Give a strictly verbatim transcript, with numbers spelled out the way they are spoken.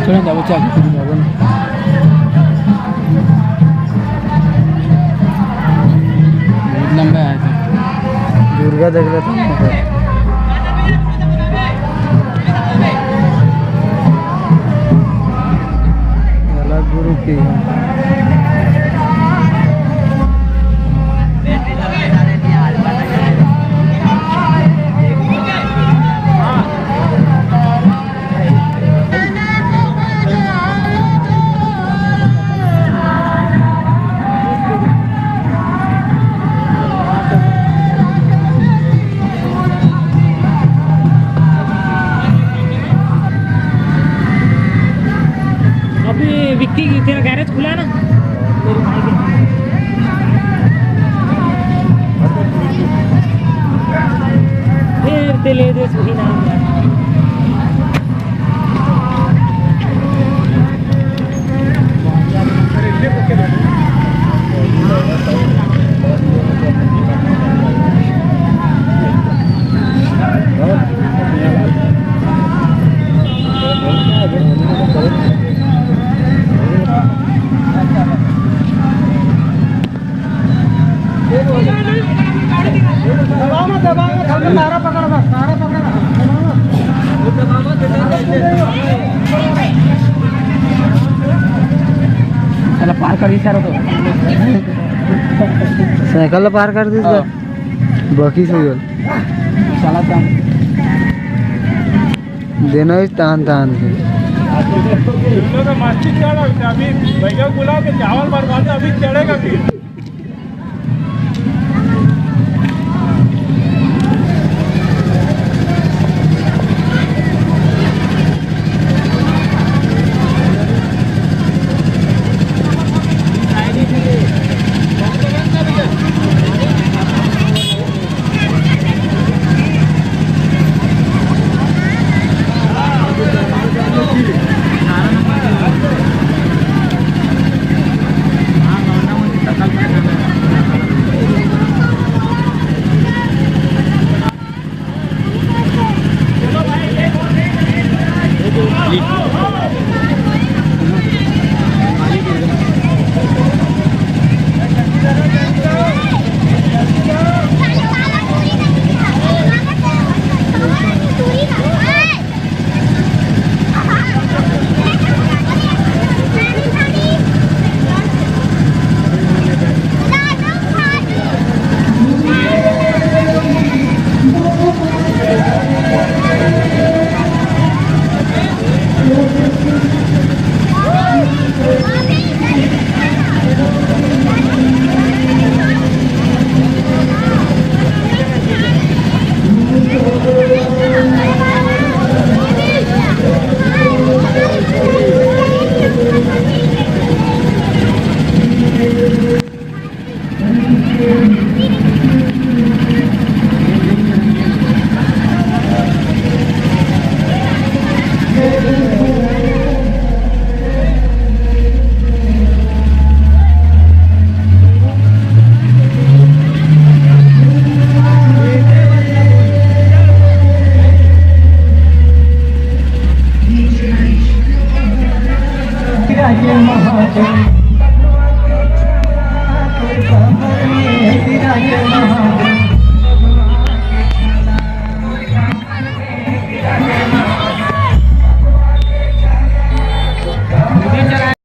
चलो जाओ, चल। बहुत लंबा है। दुर्गा देख लेते हैं। अलग गुरु की है। अभी विक्की, तेरा गैरेज खुला है ना? फिर ते ले दे, सही नाम है। दबाओ मत, दबाओ मत, हमको तारा पकड़ बस, तारा पकड़। साला पार कर इशारा तो। साइकिल पार कर दी। हाँ। बाकी से गल। साला काम। देना ही तान तान के। तुम लोग का मस्ती चढ़ा, अभी बैगन पुलाव के चावल बर्बाद है, अभी चढ़ेगा फिर।